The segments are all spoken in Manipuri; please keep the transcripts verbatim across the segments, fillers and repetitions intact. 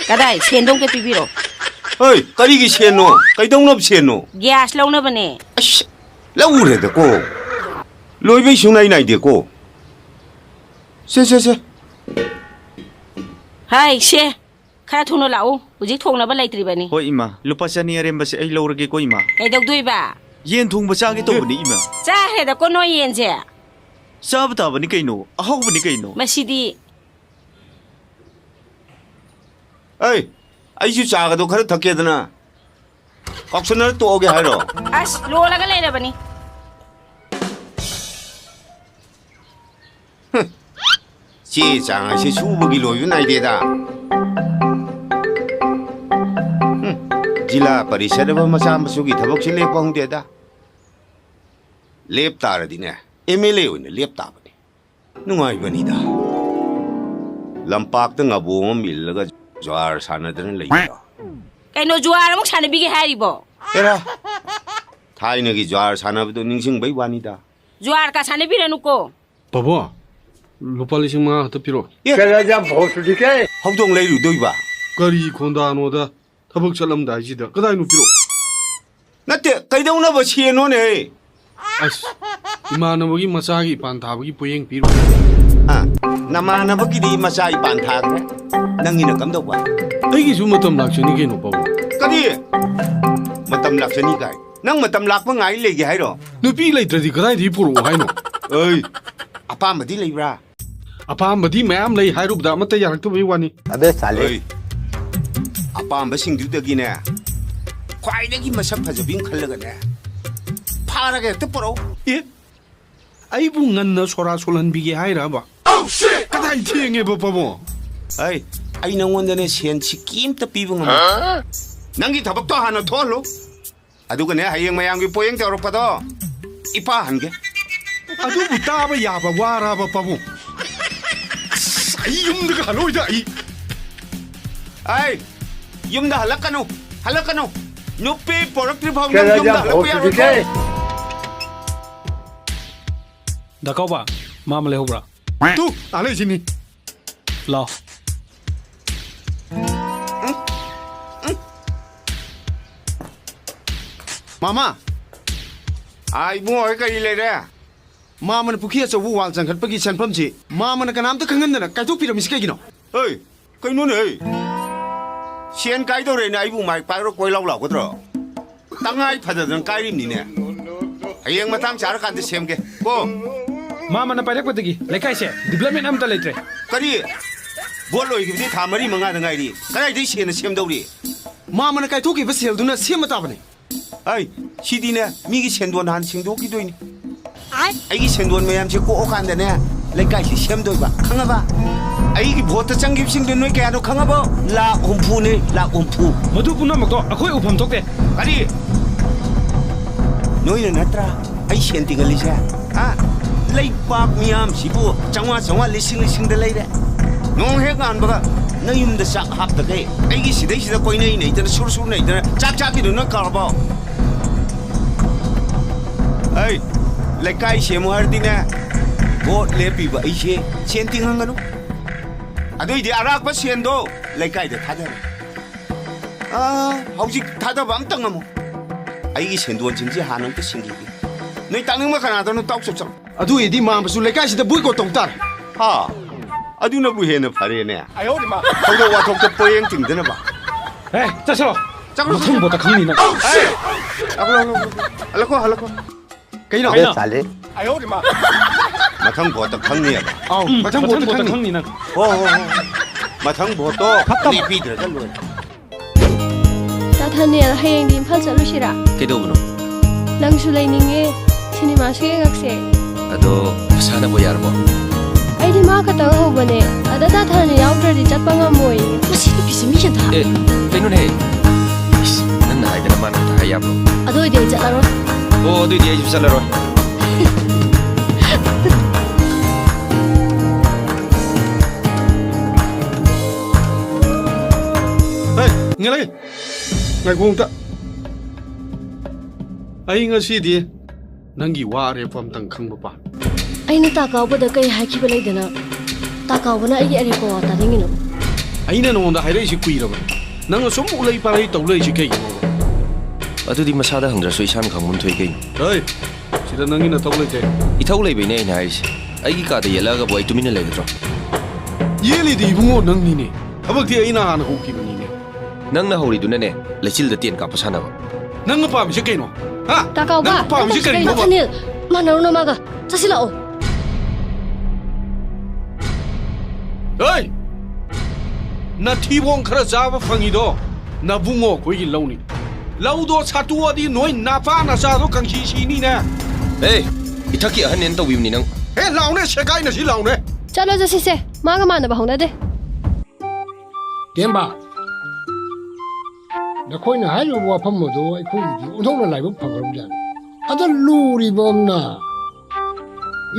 ꯀꯗꯥꯏ? ꯁꯦꯟꯗꯣ ꯑꯝꯇ ꯄꯤꯕꯤꯔꯣ꯫ ꯍꯣꯏ, ꯀꯔꯤꯒꯤ ꯁꯦꯟꯅꯣ? ꯀꯩꯗꯧꯅꯕ ꯁꯦꯟꯅꯣ? ꯒ꯭ꯌꯥꯁ ꯂꯧꯅꯕꯅꯦ꯫ ꯑꯁ, ꯂꯧꯔꯦꯗꯀꯣ꯫ ꯂꯣꯏꯕꯩ ꯁꯨꯡꯅꯥꯏ ꯅꯥꯏꯗꯦꯀꯣ꯫ ꯁꯦ, ꯁꯦ, ꯁꯦ꯫ ꯍꯥꯏ, ꯁꯦ꯫ ꯈꯔ ꯊꯨꯅ ꯂꯥꯛꯎ꯫ ꯍꯧꯖꯤꯛ ꯊꯣꯡꯅꯕ ꯂꯩꯇ꯭ꯔꯤꯕꯅꯤ꯫ ꯍꯣꯏ, ꯏꯃꯥ꯫ ꯂꯨꯄꯥ ꯆꯅꯤ ꯑꯔꯦꯝꯕꯁꯦ ꯑꯩ ꯂꯧꯔꯒꯦꯀꯣ, ꯏꯃꯥ꯫ ꯀꯩꯗꯧꯗꯣꯏꯕ? ꯌꯦꯟ ꯊꯣꯡꯕ ꯆꯥꯒꯦ ꯇꯧꯕꯅꯤ, ꯏꯃꯥ꯫ ꯆꯥꯈ꯭ꯔꯦꯗꯀꯣ ꯅꯣꯏ ꯌꯦꯟꯁꯦ꯫ ꯆꯥꯕ ꯇꯥꯕꯅꯤ ꯀꯩꯅꯣ꯫ ꯑꯍꯥꯎꯕꯅꯤ ꯀꯩꯅꯣ꯫ ꯃꯁꯤꯗꯤ꯫ ꯑꯩ, ꯑꯩꯁꯨ ꯆꯥꯒꯗꯣ ꯈꯔ ꯊꯛꯀꯦꯗꯅ꯫ ꯀꯥꯎꯁꯟꯅꯔ ꯇꯣꯛꯑꯒꯦ ꯍꯥꯏꯔꯣ? ꯑꯁ, ꯂꯣꯜꯂꯒ ꯂꯩꯔꯕꯅꯤ꯫ ꯍꯨꯝ, ꯆꯦ ꯆꯥꯡ ꯍꯥꯏꯁꯦ ꯁꯨꯕꯒꯤ ꯂꯣꯏꯕ ꯅꯥꯏꯗꯦꯗ꯫ ꯍꯨꯝ, ꯖꯤꯂꯥ ꯄꯔꯤꯁꯠ ꯑꯃ ꯃꯆꯥ ꯃꯁꯨꯒꯤ ꯊꯕꯛꯁꯦ ꯂꯦꯞꯄ ꯍꯧꯗꯦꯗ꯫ ꯂꯦꯞ ꯇꯥꯔꯗꯤꯅꯦ, ꯑꯦꯝ ꯑꯦꯜ ꯑꯦ ꯑꯣꯏꯅ ꯂꯦꯞ ꯇꯥꯕꯅꯤ꯫ ꯅꯨꯡꯉꯥꯏꯕꯅꯤꯗ꯫ ꯂꯝꯄꯥꯛꯇ ꯉꯥꯕꯣꯝ ꯑꯃ ꯏꯜꯂꯒ ꯖ꯭ꯋꯥꯔ ꯁꯥꯟꯅꯗꯅ ꯂꯩꯕꯗꯣ꯫ ꯀꯩꯅꯣ ꯖ꯭ꯋꯥꯔ ꯑꯃꯨꯛ ꯁꯥꯟꯅꯕꯤꯒꯦ ꯍꯥꯏꯔꯤꯕꯣ? ꯑꯦꯔꯥ, ꯊꯥꯏꯅꯒꯤ ꯖ꯭ꯋꯥꯔ ꯁꯥꯟꯅꯕꯗꯣ ꯅꯤꯡꯁꯤꯡꯕꯩ ꯋꯥꯅꯤꯗ꯫ ꯖ꯭ꯋꯥꯔ ꯀ ꯁꯥꯟꯅꯕꯤꯔꯅꯨꯀꯣ꯫ ꯄꯥꯕꯣ, ꯂꯨꯄꯥ ꯂꯤꯁꯤꯡ ꯃꯉꯥ ꯈꯛꯇ ꯄꯤꯔꯣ꯫ ꯑꯦ, ꯍꯧꯗꯣꯡ ꯂꯩꯔꯨꯗꯣꯏꯕ? ꯀꯔꯤ ꯈꯣꯟꯗꯥꯅꯣꯗ? ꯊꯕꯛ ꯆꯠꯂꯝꯗꯥꯏꯁꯤꯗ ꯀꯗꯥꯏꯅꯣ ꯄꯤꯔꯛꯑꯣ? ꯅꯠꯇꯦ, ꯀꯩꯗꯧꯅꯕ ꯁꯦꯟꯅꯣꯅꯦ? ꯑꯁ, ꯏꯃꯥꯟꯅꯕꯒꯤ ꯃꯆꯥꯒꯤ ꯏꯄꯥꯟ ꯊꯥꯕꯒꯤ ꯄꯣꯌꯦꯡ ꯄꯤꯔꯨ꯫ ꯑ, ꯅꯃꯥꯟꯅꯕꯒꯤꯗꯤ ꯃꯆꯥ ꯏꯄꯥꯟ ꯊꯥꯈ꯭ꯔꯦ꯫ ꯅꯪꯒꯤꯅ ꯀꯝꯗꯧꯕ? ꯑꯩꯒꯤꯁꯨ ꯃꯇꯝ ꯂꯥꯛꯆꯅꯤ ꯀꯩꯅꯣ, ꯄꯥꯕꯨꯡ꯫ ꯀꯔꯤ? ꯃꯇꯝ ꯂꯥꯛꯆꯅꯤ ꯀꯥꯏ? ꯅꯪ ꯃꯇꯝ ꯂꯥꯛꯄ ꯉꯥꯏ ꯂꯩꯒꯦ ꯍꯥꯏꯔꯣ? ꯅꯨꯄꯤ ꯂꯩꯇ꯭ꯔꯗꯤ ꯀꯗꯥꯏꯗꯒꯤ ꯄꯨꯔꯛꯑꯣ ꯍꯥꯏꯅꯣ? ꯑꯩ, ꯑꯄꯥꯝꯕꯗꯤ ꯂꯩꯕ꯭ꯔꯥ? ꯑꯄꯥꯝꯕꯗꯤ ꯃꯌꯥꯝ ꯂꯩ ꯍꯥꯏꯔꯨꯕꯗ ꯑꯃꯠꯇ ꯌꯥꯔꯛꯇꯕꯩ ꯋꯥꯅꯤ꯫ ꯑꯕꯦ ꯁꯥꯂꯦ꯫ ꯑꯩ, ꯑꯄꯥꯝꯕꯁꯤꯡꯗꯨꯗꯒꯤꯅꯦ, ꯈ꯭ꯋꯥꯏꯗꯒꯤ ꯃꯁꯛ ꯐꯖꯕꯤ ꯑꯃ ꯈꯜꯂꯒꯅꯦ, ꯐꯥꯔꯒ ꯍꯦꯛꯇ ꯄꯨꯔꯛꯎ꯫ ꯑꯦ, ꯑꯩꯕꯨ ꯉꯟꯅ ꯁꯣꯔꯥ ꯁꯣꯜꯍꯟꯕꯤꯒꯦ ꯍꯥꯏꯔꯕ? ꯀꯗꯥꯏ ꯊꯦꯡꯉꯦꯕ, ꯄꯥꯕꯨꯡ? ꯑꯩ, ꯑꯩ ꯅꯪꯉꯣꯟꯗꯅꯦ ꯁꯦꯟ ꯁꯤꯀꯤ ꯑꯝꯇ ꯄꯤꯕ ꯉꯝꯃꯣꯏ꯫ ꯅꯪꯒꯤ ꯊꯕꯛꯇꯣ ꯍꯥꯟꯅ ꯊꯣꯛꯍꯜꯂꯨ꯫ ꯑꯗꯨꯒꯅꯦ, ꯍꯌꯦꯡ ꯃꯌꯥꯝꯒꯤ ꯄꯣꯌꯦꯡ ꯇꯧꯔꯛꯄꯗꯣ ꯏꯄꯥ ꯍꯟꯒꯦ꯫ ꯑꯗꯨꯕꯨ ꯇꯥꯕ ꯌꯥꯕ ꯋꯥꯔꯕ, ꯄꯥꯕꯨꯡ? ꯑꯁ, ꯑꯩ ꯌꯨꯝꯗꯒ ꯍꯜꯂꯣꯏꯗ ꯑꯩ꯫ ꯑꯩ, ꯌꯨꯝꯗ ꯍꯜꯂꯛꯀꯅꯨ, ꯍꯜꯂꯛꯀꯅꯨ꯫ ꯅꯨꯄꯤ ꯄꯣꯔꯛꯇ꯭ꯔꯤ ꯐꯥꯎ ꯅꯪ ꯌꯨꯝꯗ ꯍꯜꯂꯛꯄ ꯌꯥꯔꯣꯏꯀꯣ꯫ ꯗꯥ ꯀꯥꯎꯕ, ꯃꯥ ꯑꯃ ꯂꯩꯍꯧꯕ꯭ꯔꯥ? ꯇꯨ, ꯑꯥ ꯂꯩꯁꯤꯅꯤ꯫ ꯂꯥꯎ꯫ ꯃꯥꯃ꯫ ꯑꯥ, ꯏꯕꯨꯡꯉꯣ ꯍꯣꯏ ꯀꯔꯤ ꯂꯩꯔꯦ? ꯃꯥꯃꯅ ꯄꯨꯈ꯭ꯔꯤ ꯑꯆꯧꯕ ꯋꯥꯜ ꯆꯪꯈꯠꯄꯒꯤ ꯁꯦꯟꯐꯝꯁꯤ ꯃꯥꯃꯅ ꯀꯅꯥꯝꯇ ꯈꯪꯍꯟꯗꯅ ꯀꯥꯏꯊꯣꯛꯄꯤꯔꯝꯃꯤꯁꯤ ꯀꯩꯒꯤꯅꯣ? ꯍꯩ, ꯀꯩꯅꯣꯅꯦ, ꯍꯩ? ꯁꯦꯟ ꯀꯥꯏꯗꯧꯔꯦꯅ ꯑꯩꯕꯨ ꯃꯥꯏꯛ ꯄꯥꯏꯔꯒ ꯀꯣꯏ ꯂꯥꯎ ꯂꯥꯎꯒꯗ꯭ꯔꯣ? ꯇꯉꯥꯏ ꯐꯗꯗꯅ ꯀꯥꯏꯔꯤꯕꯅꯤꯅꯦ꯫ ꯍꯌꯦꯡ ꯃꯇꯥꯡ ꯆꯥꯔꯀꯥꯟꯗ ꯁꯦꯝꯒꯦ ꯀꯣ꯫ ꯃꯥꯃꯅ ꯄꯥꯏꯔꯛꯄꯗꯒꯤ ꯂꯩꯀꯥꯏꯁꯦ ꯗꯤꯕ꯭ꯂꯞꯃꯦꯟ ꯑꯝꯇ ꯂꯩꯇ꯭ꯔꯦ꯫ ꯀꯔꯤ? ꯚꯣꯠ ꯂꯣꯏꯈꯤꯕꯗꯤ ꯊꯥ ꯃꯔꯤ ꯃꯉꯥꯗ ꯉꯥꯏꯔꯤ꯫ ꯀꯗꯥꯏꯗꯒꯤ ꯁꯦꯟꯅ ꯁꯦꯝꯗꯧꯔꯤ? ꯃꯥꯃꯅ ꯀꯥꯏꯊꯣꯛꯈꯤꯕ ꯁꯦꯜꯗꯨꯅ ꯁꯦꯝꯕ ꯇꯥꯕꯅꯤ꯫ ꯑꯩ, ꯁꯤꯗꯤꯅꯦ, ꯃꯤꯒꯤ ꯁꯦꯟꯗꯣꯟ ꯍꯥꯟꯅ ꯁꯤꯡꯗꯣꯛꯈꯤꯗꯣꯏꯅꯤ꯫ ꯑꯩꯒꯤ ꯁꯦꯟꯗꯣꯟ ꯃꯌꯥꯝꯁꯦ ꯀꯣꯛꯑꯀꯥꯟꯗꯅꯦ, ꯂꯩꯀꯥꯏꯁꯤ ꯁꯦꯝꯗꯣꯏꯕ, ꯈꯪꯉꯕ? ꯑꯩꯒꯤ ꯚꯣꯠꯇ ꯆꯪꯈꯤꯕꯁꯤꯡꯗꯣ ꯅꯣꯏ ꯀꯌꯥꯅꯣ ꯈꯪꯉꯕꯣ? ꯂꯥꯛ ꯍꯨꯝꯐꯨꯅꯦ, ꯂꯥꯛ ꯍꯨꯝꯐꯨ꯫ ꯃꯗꯨ ꯄꯨꯝꯅꯃꯛꯇꯣ ꯑꯩꯈꯣꯏ ꯎꯐꯝ ꯊꯣꯛꯇꯦ꯫ ꯀꯔꯤ? ꯅꯣꯏꯅ ꯅꯠꯇ꯭ꯔꯥ ꯑꯩ ꯁꯦꯟ ꯇꯤꯡꯍꯜꯂꯤꯁꯦ? ꯍꯥ? ꯂꯩꯕꯥꯛ ꯃꯤꯌꯥꯝꯁꯤꯕꯨ ꯆꯥꯝꯃꯉꯥ ꯆꯥꯝꯃꯉꯥ, ꯂꯤꯁꯤꯡ ꯂꯤꯁꯤꯡꯗ ꯂꯩꯔꯦ꯫ ꯅꯣꯡ ꯍꯦꯛ ꯉꯥꯟꯕꯒ ꯅꯌꯨꯝꯗ ꯆꯥꯛ ꯍꯥꯞꯇꯈꯩ ꯑꯩꯒꯤ ꯁꯤꯗꯩꯁꯤꯗ ꯀꯣꯏꯅꯩ ꯅꯩꯗꯅ, ꯁꯨꯔ ꯁꯨꯔ ꯅꯩꯗꯅ, ꯆꯥꯛ ꯆꯥꯈꯤꯗꯨ ꯅꯪ ꯀꯥꯎꯔꯕꯣ? ꯑꯩ, ꯂꯩꯀꯥꯏ ꯁꯦꯝꯃꯨ ꯍꯥꯏꯔꯗꯤꯅꯦ, ꯚꯣꯠ ꯂꯦꯞꯄꯤꯕ ꯑꯩꯁꯦ ꯁꯦꯟ ꯇꯤꯡꯍꯟꯒꯅꯨ꯫ ꯑꯗꯨꯏꯗꯤ ꯑꯔꯥꯛꯄ ꯁꯦꯟꯗꯣ ꯂꯩꯀꯥꯏꯗ ꯊꯥꯗꯔꯦ꯫ ꯑꯥ, ꯍꯧꯖꯤꯛ ꯊꯥꯗꯕ ꯑꯝꯇ ꯉꯝꯃꯣ꯫ ꯑꯩꯒꯤ ꯁꯦꯟꯗꯣꯟꯁꯤꯡꯁꯦ ꯍꯥꯟꯅ ꯑꯝꯇ ꯁꯤꯡꯈꯤꯒꯦ꯫ ꯅꯣꯏ ꯇꯥꯛꯅꯤꯡꯕ ꯀꯅꯥꯗꯅꯣ ꯇꯥꯎ ꯆꯞ ꯆꯞ꯫ ꯑꯗꯨ ꯑꯣꯏꯔꯗꯤ ꯃꯥꯝꯕꯁꯨ ꯂꯩꯀꯥꯏꯁꯤꯗ ꯕꯣꯏꯀꯣꯠ ꯇꯧ ꯇꯥꯔꯦ꯫ ꯍꯥ? ꯑꯗꯨꯅꯕꯨ ꯍꯦꯟꯅ ꯐꯔꯦꯅꯦ꯫ ꯊꯧꯗꯣꯛ ꯋꯥꯊꯣꯛꯇ ꯄꯣꯌꯦꯡ ꯇꯤꯡꯗꯅꯕ꯫ ꯑꯦ, ꯆꯠꯁꯤꯔꯣ? ꯆꯠꯂꯣ, ꯃꯊꯪ ꯆꯠꯂꯣ꯫ ꯕꯣꯠꯇ ꯈꯪꯅꯤ ꯅꯪ꯫ ꯑꯦ! ꯍꯜꯂꯛꯑꯣ, ꯍꯜꯂꯛꯑꯣ, ꯍꯜꯂꯛꯑꯣ꯫ ꯍꯜꯂꯛꯈꯣ, ꯍꯜꯂꯛꯈꯣ꯫ ꯀꯩꯅꯣ? ꯑꯕꯦ ꯀꯩꯅꯣ? ꯆꯥꯂꯦ꯫ ꯃꯊꯪ ꯚꯣꯠꯇ ꯈꯪꯅꯤꯕ꯫ ꯑꯧ, ꯎꯝ, ꯃꯊꯪ ꯃꯊꯪ ꯚꯣꯠꯇ ꯚꯣꯠꯇ ꯈꯪꯅꯤ꯫ ꯈꯪꯅꯤ ꯅꯪ꯫ ꯍꯣ, ꯍꯣ, ꯍꯣ꯫ ꯃꯊꯪ ꯚꯣꯠꯇꯣ ꯐꯠꯇꯕ꯫ ꯂꯦꯞꯄꯤꯗ꯭ꯔꯒ ꯂꯣꯏꯔꯦ꯫ ꯇꯥ ꯊꯥꯅꯦꯜ, ꯍꯌꯦꯡꯗꯤ ꯏꯝꯐꯥꯜ ꯆꯠꯂꯨꯁꯤꯔꯥ? ꯀꯩꯗꯧꯕꯅꯣ? ꯅꯪꯁꯨ ꯂꯩꯅꯤꯡꯉꯦ꯫ ꯁꯤꯅꯦꯃꯥꯁꯨ ꯌꯦꯡꯉꯛꯁꯦ꯫ ꯑꯗꯣ ꯄꯩꯁꯥꯅꯕꯨ ꯌꯥꯔꯕꯣ? ꯑꯩꯗꯤ ꯃꯥ ꯈꯛꯇꯒ ꯍꯧꯕꯅꯦ꯫ ꯑꯗ ꯇꯥ ꯊꯥꯅꯦꯜ ꯌꯥꯎꯗ꯭ꯔꯗꯤ ꯆꯠꯄ ꯉꯝꯃꯣꯏꯌꯦ꯫ ꯃꯁꯤ ꯅꯨꯄꯤꯁꯦ ꯃꯤ ꯌꯥꯝ ꯊꯥ- ꯑꯦ, ꯀꯩꯅꯣꯅꯦ? ꯏꯁ, ꯅꯪꯅ ꯍꯥꯏꯗꯅ ꯃꯥꯅ ꯍꯦꯛꯇ ꯍꯥꯏ ꯌꯥꯕ꯭ꯔꯣ? ꯑꯗꯨ ꯑꯣꯏꯗꯤ ꯑꯩ ꯆꯠꯂꯔꯣꯏ꯫ ꯑꯣ, ꯑꯗꯨꯏꯗꯤ ꯑꯩꯁꯨ ꯆꯠꯂꯔꯣꯏ꯫ ꯍꯦ, ꯏꯪꯍꯦꯜꯂꯩ! ꯉꯥꯏꯈꯣ ꯑꯝꯇ꯫ ꯑꯩ ꯉꯁꯤꯗꯤ ꯅꯪꯒꯤ ꯋꯥ ꯑꯔꯦꯞꯄ ꯑꯝꯇꯪ ꯈꯪꯕ ꯄꯥꯝꯃꯤ꯫ ꯑꯩꯅ ꯇꯥ ꯀꯥꯎꯕꯗ ꯀꯩ ꯍꯥꯏꯈꯤꯕ ꯂꯩꯗꯅ? ꯇꯥ ꯀꯥꯎꯕꯅ ꯑꯩꯒꯤ ꯑꯔꯦꯞꯄ ꯋꯥ ꯇꯥꯅꯤꯡꯉꯤꯅꯣ? ꯑꯩꯅ ꯅꯉꯣꯟꯗ ꯍꯥꯏꯔꯛꯏꯁꯤ ꯀꯨꯏꯔꯕꯅꯤ꯫ ꯅꯪ ꯑꯁꯨꯝ ꯎꯂꯩ ꯄꯥꯂꯩ ꯇꯧ ꯂꯩꯔꯤꯁꯤ ꯀꯩꯒꯤꯅꯣꯕ? ꯑꯗꯨꯗꯤ ꯃꯁꯥꯗ ꯍꯪꯗ꯭ꯔꯁꯨ ꯏꯁꯥꯅ ꯈꯪꯐꯝ ꯊꯣꯛꯏ ꯀꯩꯅꯣ꯫ ꯍꯩ, ꯁꯤꯗ ꯅꯪꯒꯤ ꯅꯊꯧ ꯂꯩꯇꯦ꯫ ꯏꯊꯧ ꯂꯩꯕꯩꯅꯦ ꯑꯩꯅ ꯍꯥꯏꯔꯤꯁꯦ꯫ ꯑꯩꯒꯤ ꯀꯥꯗ ꯌꯦꯠꯂꯛꯑꯒꯕꯨ ꯑꯩ ꯇꯨꯃꯤꯟꯅ ꯂꯩꯒꯗ꯭ꯔꯣ? ꯌꯦꯠꯂꯤꯗꯤ ꯏꯕꯨꯡꯉꯣ ꯅꯪꯅꯤꯅꯦ꯫ ꯊꯕꯛꯇꯤ ꯑꯩꯅ ꯍꯥꯟꯅ ꯍꯧꯈꯤꯕꯅꯤꯅꯦ꯫ ꯅꯪꯅ ꯍꯧꯔꯤꯗꯨꯅꯅꯦ, ꯂꯩꯆꯤꯜꯗ ꯇꯦꯟ ꯀꯥꯞꯄ ꯁꯥꯟꯅꯕ꯫ ꯅꯪꯅ ꯄꯥꯝꯃꯤꯁꯦ ꯀꯩꯅꯣ? ꯍꯥ? ꯇꯥ ꯀꯥꯎꯕ, ꯅꯪꯅ ꯄꯥꯝꯃꯤꯁꯦ ꯅꯪ ꯀꯔꯤꯅꯣꯕ? ꯑꯅꯤꯜ, ꯃꯥꯟꯅꯔꯨꯅꯣ ꯃꯥꯒ꯫ ꯆꯠꯁꯤꯜꯂꯛꯑꯣ꯫ ꯍꯩ! ꯅꯊꯤꯕꯣꯡ ꯈꯔ ꯆꯥꯕ ꯐꯪꯉꯤꯗꯣ ꯅꯕꯨꯡꯉꯣ ꯑꯩꯈꯣꯏꯒꯤ ꯂꯧꯅꯤ꯫ ꯂꯧꯗꯣ ꯁꯥꯠꯇꯣꯛꯑꯗꯤ ꯅꯣꯏ ꯅꯄꯥ ꯅꯆꯥꯗꯣ ꯀꯪꯁꯤ ꯁꯤꯅꯤꯅꯦ꯫ ꯑꯦ, ꯏꯊꯛꯀꯤ ꯑꯍꯟꯅꯦꯅ ꯇꯧꯕꯤꯕꯅꯤ ꯅꯪ꯫ ꯑꯦ, ꯂꯥꯎꯅꯦ, ꯁꯦꯒꯥꯏꯅꯁꯤ ꯂꯥꯎꯅꯦ꯫ ꯆꯠꯂꯣꯁꯦ ꯁꯤꯁꯦ, ꯃꯥꯒ ꯃꯥꯟꯅꯕ ꯍꯧꯅꯗꯦ꯫ ꯇꯦꯝꯕ, ꯅꯈꯣꯏꯅ ꯍꯥꯏꯔꯤꯕ ꯋꯥꯐꯝ ꯑꯗꯨ ꯑꯩꯈꯣꯏꯒꯤꯗꯤ ꯑꯣꯟꯊꯣꯛꯅ ꯂꯥꯏꯕꯛ ꯐꯈ꯭ꯔꯕꯖꯥꯠꯅꯤ꯫ ꯑꯗ ꯂꯨꯔꯤꯕ ꯑꯃꯅ,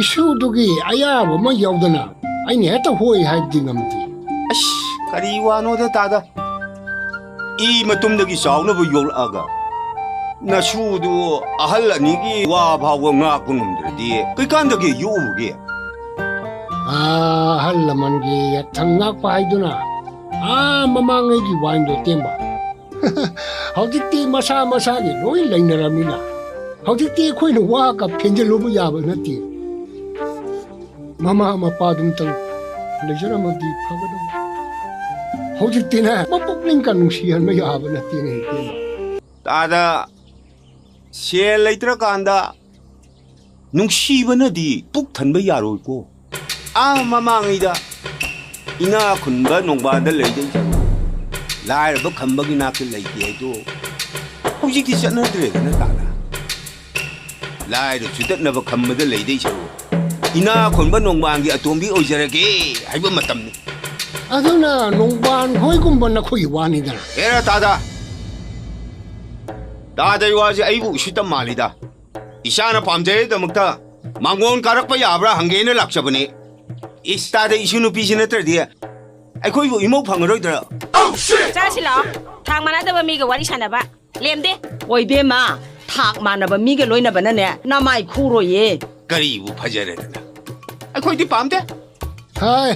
ꯏꯁꯨꯗꯨꯒꯤ ꯑꯌꯥꯕ ꯑꯃ ꯌꯥꯎꯗꯅ ꯑꯩꯅ ꯍꯦꯛꯇ ꯍꯣꯏ ꯍꯥꯏꯕꯗꯤ ꯉꯝꯗꯦ꯫ ꯑꯁ, ꯀꯔꯤ ꯋꯥꯅꯣꯗ ꯇꯥꯗ? ꯏ ꯃꯇꯨꯝꯗꯒꯤ ꯆꯥꯎꯅꯕ ꯌꯣꯛꯂꯛꯑꯒ ꯅꯁꯨꯗꯨ ꯑꯍꯜ ꯑꯅꯤꯒꯤ ꯋꯥ ꯐꯥꯎꯕ ꯉꯥꯛꯄ ꯉꯝꯗ꯭ꯔꯗꯤ ꯀꯩꯀꯥꯟꯗꯒꯤ ꯌꯣꯛꯎꯒꯦ? ꯑꯥ, ꯑꯍꯜ ꯂꯃꯟꯒꯤ ꯌꯥꯊꯪ ꯉꯥꯛꯄ ꯍꯥꯏꯗꯨꯅ ꯑꯥ ꯃꯃꯥꯡꯉꯩꯒꯤ ꯋꯥꯏꯟꯗꯣ ꯇꯦꯝꯕ꯫ ꯍꯧꯖꯤꯛꯇꯤ ꯃꯁꯥ ꯃꯁꯥꯒꯤ ꯂꯣꯏ ꯂꯩꯅꯔꯝꯃꯤꯅ ꯍꯧꯖꯤꯛꯇꯤ ꯑꯩꯈꯣꯏꯅ ꯋꯥꯒ ꯐꯦꯟꯖꯜꯂꯨꯕ ꯌꯥꯕ ꯅꯠꯇꯦ꯫ ꯃꯃꯥ ꯃꯄꯥꯗꯨꯝꯇꯪ ꯂꯩꯖꯔꯝꯃꯗꯤ ꯐꯒꯗꯕ꯫ ꯍꯧꯖꯤꯛꯇꯤꯅꯦ ꯃꯄꯨꯛꯅꯤꯡꯒ ꯅꯨꯡꯁꯤꯍꯟꯕ ꯌꯥꯕ ꯅꯠꯇꯦꯅꯦ ꯏꯕꯦꯝꯃ꯫ ꯇꯥꯗ, ꯁꯦꯜ ꯂꯩꯇ꯭ꯔꯀꯥꯟꯗ ꯅꯨꯡꯁꯤꯕꯅꯗꯤ ꯄꯨꯛ ꯊꯟꯕ ꯌꯥꯔꯣꯏꯀꯣ꯫ ꯑꯥ ꯃꯃꯥꯡꯉꯩꯗ ꯏꯅꯥ ꯈꯨꯟꯕ ꯅꯣꯡꯕꯥꯟꯗ ꯂꯩꯗꯣꯏ ꯁꯔꯨꯛ ꯂꯥꯏꯔꯕ ꯈꯝꯕꯒꯤ ꯅꯥꯛꯇ ꯂꯩꯒꯦ ꯍꯥꯏꯗꯣ ꯍꯧꯖꯤꯛꯇꯤ ꯆꯠꯅꯗ꯭ꯔꯦꯗꯅ ꯇꯥꯗ꯫ ꯂꯥꯏꯔ ꯆꯨꯗꯠꯅꯕ ꯈꯝꯕꯗ ꯂꯩꯗꯣꯏ ꯁꯔꯨꯛ ꯏꯅꯥ ꯈꯨꯟꯕ ꯅꯣꯡꯕꯥꯟꯒꯤ ꯑꯇꯣꯝꯕꯤ ꯑꯣꯏꯖꯔꯒꯦ ꯍꯥꯏꯕ ꯃꯇꯝꯅꯤ꯫ ꯑꯗꯨꯅ ꯅꯣꯡꯕꯥꯟ ꯈꯣꯏꯒꯨꯝꯕ ꯅꯈꯣꯏꯒꯤ ꯋꯥꯅꯤꯗꯅ꯫ ꯑꯦꯔꯥ ꯇꯥꯗ! ꯇꯥꯗ, ꯑꯩ ꯋꯥꯁꯦ ꯑꯩꯕꯨ ꯎꯁꯤꯠꯇ ꯃꯥꯜꯂꯤꯗ꯫ ꯏꯆꯥꯅ ꯄꯥꯝꯖꯩꯗꯃꯛꯇ ꯃꯥꯡꯒꯣꯟ ꯀꯥꯔꯛꯄ ꯌꯥꯕ꯭ꯔꯥ ꯍꯪꯒꯦꯅ ꯂꯥꯛꯆꯕꯅꯤ꯫ ꯏꯁ, ꯇꯥꯗ, ꯏꯁꯨ ꯅꯨꯄꯤꯁꯤ ꯅꯠꯇ꯭ꯔꯗꯤ ꯑꯩꯈꯣꯏꯕꯨ ꯏꯃꯧ ꯐꯪꯉꯔꯣꯏꯗ꯭ꯔꯥ? ꯆꯥꯁꯤ ꯂꯥꯛꯑꯣ꯫ ꯊꯥꯛ ꯃꯥꯟꯅꯗꯕ ꯃꯤꯒ ꯋꯥꯔꯤ ꯁꯥꯟꯅꯕ ꯂꯦꯝꯗꯦ꯫ ꯑꯣꯏꯕꯦꯝꯃ, ꯊꯥꯛ ꯃꯥꯟꯅꯕ ꯃꯤꯒ ꯂꯣꯏꯅꯕꯅꯅꯦ ꯅꯃꯥꯏ ꯈꯨꯔꯣꯏꯌꯦ꯫ ꯀꯔꯤꯕꯨ ꯐꯖꯔꯗꯅ? ꯑꯩꯈꯣꯏꯗꯤ ꯄꯥꯝꯗꯦ꯫ ꯍꯥꯏ,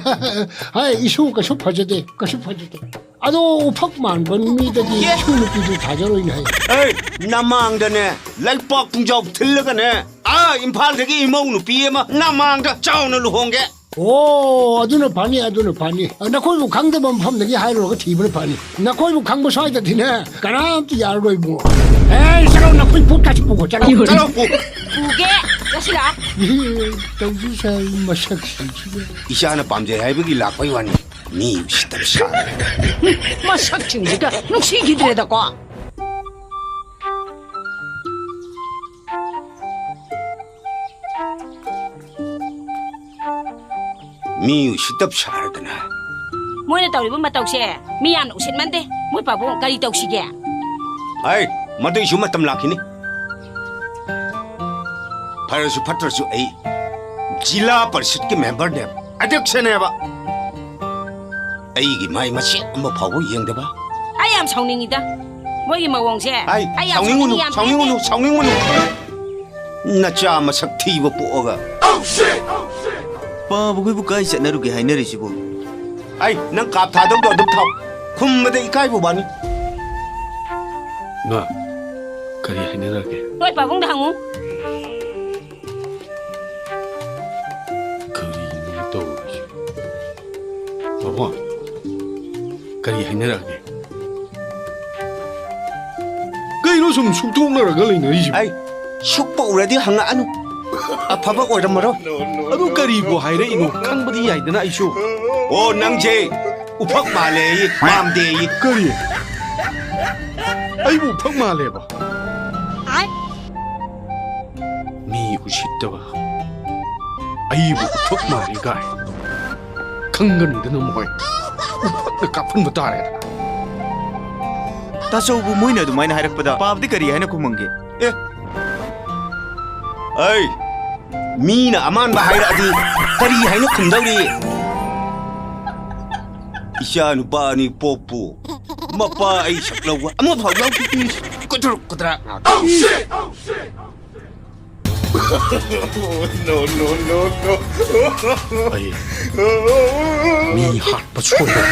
ꯍꯥꯏ, ꯏꯁꯨ ꯀꯩꯁꯨ ꯐꯖꯗꯦ, ꯀꯩꯁꯨ ꯐꯖꯗꯦ꯫ ꯑꯗꯣ ꯎꯐꯛ ꯃꯥꯟꯕ ꯃꯤꯗꯗꯤ ꯏꯁꯨ ꯅꯨꯄꯤꯗꯨ ꯊꯥꯖꯔꯣꯏꯅꯦ ꯍꯥꯏ꯫ ꯑꯩ ꯅꯃꯥꯡꯗꯅꯦ ꯂꯩꯄꯥꯛ ꯄꯨꯡꯖꯥꯎ ꯊꯤꯜꯂꯒꯅꯦ, ꯑꯥ ꯏꯝꯐꯥꯜꯗꯒꯤ ꯏꯃꯧ ꯅꯨꯄꯤ ꯑꯃ ꯅꯃꯥꯡꯗ ꯆꯥꯎꯅ ꯂꯨꯍꯣꯡꯒꯦ꯫ ꯑꯣ, ꯑꯗꯨꯅ ꯐꯅꯤ, ꯑꯗꯨꯅ ꯐꯅꯤ꯫ ꯅꯈꯣꯏꯕꯨ ꯈꯪꯗꯕ ꯃꯐꯝꯗꯒꯤ ꯍꯥꯏꯔꯨꯔꯒ ꯊꯤꯕꯅ ꯐꯅꯤ꯫ ꯅꯈꯣꯏꯕꯨ ꯈꯪꯕ ꯁ꯭ꯋꯥꯏꯗꯗꯤꯅꯦ ꯀꯅꯥꯝꯇ ꯌꯥꯔꯔꯣꯏ ꯏꯕꯨꯡꯉꯣ꯫ ꯑꯦ, ꯆꯠꯂꯣ, ꯅꯈꯣꯏ ꯄꯣꯠ ꯀꯥꯁꯤ ꯄꯨꯈꯣ, ꯆꯠꯂꯣ꯫ ꯆꯠꯂꯣ, ꯄꯨ꯫ ꯄꯨꯒꯦ, ꯆꯠꯁꯤꯂꯥ꯫ ꯇꯧꯗꯣꯏ ꯁꯥꯏ ꯃꯁꯛꯁꯤꯡꯁꯤꯒ꯫ ꯏꯆꯥꯅ ꯄꯥꯝꯖꯩ ꯍꯥꯏꯕꯒꯤ ꯂꯥꯛꯄꯩ ꯋꯥꯅꯤ꯫ ꯃꯤ ꯎꯁꯤꯠꯇꯕ ꯁꯥꯔꯦ꯫ ꯃꯁꯛꯁꯤꯡꯁꯤꯒ ꯅꯨꯡꯁꯤꯈꯤꯗ꯭ꯔꯦꯗꯀꯣ꯫ ꯃꯤ ꯎꯁꯤꯠꯇꯕ ꯁꯥꯔꯗꯅ꯫ ꯃꯣꯏꯅ ꯇꯧꯔꯤꯕ ꯃꯇꯧꯁꯦ ꯃꯤ ꯌꯥꯝꯅ ꯎꯁꯤꯠꯃꯟꯗꯦ꯫ ꯃꯣꯏ ꯄꯥꯕꯨꯡ ꯀꯔꯤ ꯇꯧꯁꯤꯒꯦ? ꯑꯩ ꯃꯗꯨꯏꯁꯨ ꯃꯇꯝ ꯂꯥꯛꯈꯤꯅꯤ꯫ ꯐꯔꯁꯨ ꯐꯠꯇ꯭ꯔꯁꯨ ꯑꯩ ꯖꯤꯂꯥ ꯄꯔꯤꯁꯠꯀꯤ ꯃꯦꯝꯕꯔꯅꯦꯕ, ꯑꯗ꯭ꯌꯛꯁꯅꯦꯕ꯫ ꯑꯩꯒꯤ ꯃꯥꯏ ꯃꯆꯦꯠ ꯑꯃ ꯐꯥꯎꯕ ꯌꯦꯡꯗꯕ꯫ ꯑꯩ ꯌꯥꯝ ꯁꯥꯎꯅꯤꯡꯉꯤꯗ ꯃꯣꯏꯒꯤ ꯃꯑꯣꯡꯁꯦ꯫ ꯑꯩ ꯑꯩ ꯌꯥꯝ ꯁꯥꯎꯅꯤꯡꯉꯨꯅꯨ, ꯁꯥꯎꯅꯤꯡꯉꯤ, ꯌꯥꯝ ꯁꯥꯎꯅꯤꯡꯉꯨꯅꯨ, ꯄꯦꯟꯗꯦ꯫ ꯁꯥꯎꯅꯤꯡꯉꯨꯅꯨ꯫ ꯅꯆꯥ ꯃꯁꯛ ꯊꯤꯕ ꯄꯣꯛꯑꯒ꯫ ꯄꯥꯕꯈꯣꯏꯕꯨ ꯀꯥꯏ ꯆꯠꯅꯔꯨꯒꯦ ꯍꯥꯏꯅꯔꯤꯁꯤꯕꯨ? ꯑꯩ ꯅꯪ ꯀꯥꯞ ꯊꯥꯗꯧꯗꯣ ꯑꯗꯨꯝ ꯊꯥꯎ꯫ ꯈꯨꯝꯕꯗ ꯏꯀꯥꯏꯕ ꯋꯥꯅꯤ꯫ ꯃꯥ, ꯀꯔꯤ ꯍꯥꯏꯅꯔꯒꯦ? ꯅꯣꯏ ꯄꯥꯕꯨꯡꯗ ꯍꯪꯉꯨ꯫ ꯀꯔꯤꯅꯣ ꯇꯧꯔꯤꯁꯦ? ꯄꯥꯕꯨꯡ, ꯀꯔꯤ ꯍꯥꯏꯅꯔꯛꯑꯒꯦ? ꯀꯩꯅꯣ ꯁꯨꯝ ꯁꯨꯛꯇꯣꯛꯅꯔꯒ ꯂꯩꯅꯔꯤꯁꯤꯕꯣ? ꯑꯩ ꯁꯨꯛꯄ ꯎꯔꯗꯤ ꯍꯪꯉꯛꯑꯅꯨ꯫ ꯑꯐꯕ ꯑꯣꯏꯔꯝꯃꯔꯣꯏ꯫ ꯑꯗꯨ ꯀꯔꯤꯕꯨ ꯍꯥꯏꯔꯛꯏꯅꯣ? ꯈꯪꯕꯗꯤ ꯌꯥꯏꯗꯅ ꯑꯩꯁꯨ꯫ ꯑꯣ, ꯅꯪꯁꯦ ꯎꯐꯛ ꯃꯥꯜꯂꯦꯌꯦ, ꯄꯥꯝꯗꯦꯌꯦ꯫ ꯀꯔꯤ? ꯑꯩꯕꯨ ꯎꯐꯛ ꯃꯥꯜꯂꯦꯕ? ꯃꯤ ꯎꯁꯤꯠꯇꯕ, ꯑꯩꯕꯨ ꯎꯐꯛ ꯃꯥꯜꯂꯤ ꯀꯥꯏ꯫ ꯈꯪꯒꯅꯤꯗꯅ ꯃꯣꯏ꯫ ꯎꯐꯛꯅ ꯀꯥꯞꯍꯟꯕ ꯇꯥꯔꯦꯗꯅ꯫ ꯇꯥꯆꯧꯕꯨ ꯃꯣꯏꯅ ꯑꯗꯨꯃꯥꯏꯅ ꯍꯥꯏꯔꯛꯄꯗ ꯄꯥꯕꯗꯤ ꯀꯔꯤ ꯍꯥꯏꯅ ꯈꯨꯝꯃꯝꯒꯦ? ꯑꯦ, ꯑꯩ, ꯃꯤꯅ ꯑꯃꯥꯟꯕ ꯍꯥꯏꯔꯛꯑꯗꯤ ꯀꯔꯤ ꯍꯥꯏꯅ ꯈꯨꯝꯗꯧꯔꯤ? ꯏꯆꯥ ꯅꯨꯄꯥ ꯑꯅꯤ ꯄꯣꯛꯄꯨ ꯃꯄꯥ ꯑꯩ ꯁꯛ ꯂꯧꯕ ꯑꯃꯐꯥꯎ ꯌꯥꯎꯈꯤꯗꯦ꯫ ꯀꯨꯗ꯭ꯔꯨꯛ ꯀꯨꯗ꯭ꯔꯥꯛ ꯉꯥꯛꯇ꯫ ꯑꯩ ꯃꯤ ꯍꯥꯠꯄ ꯁꯣꯏꯔꯣꯏ꯫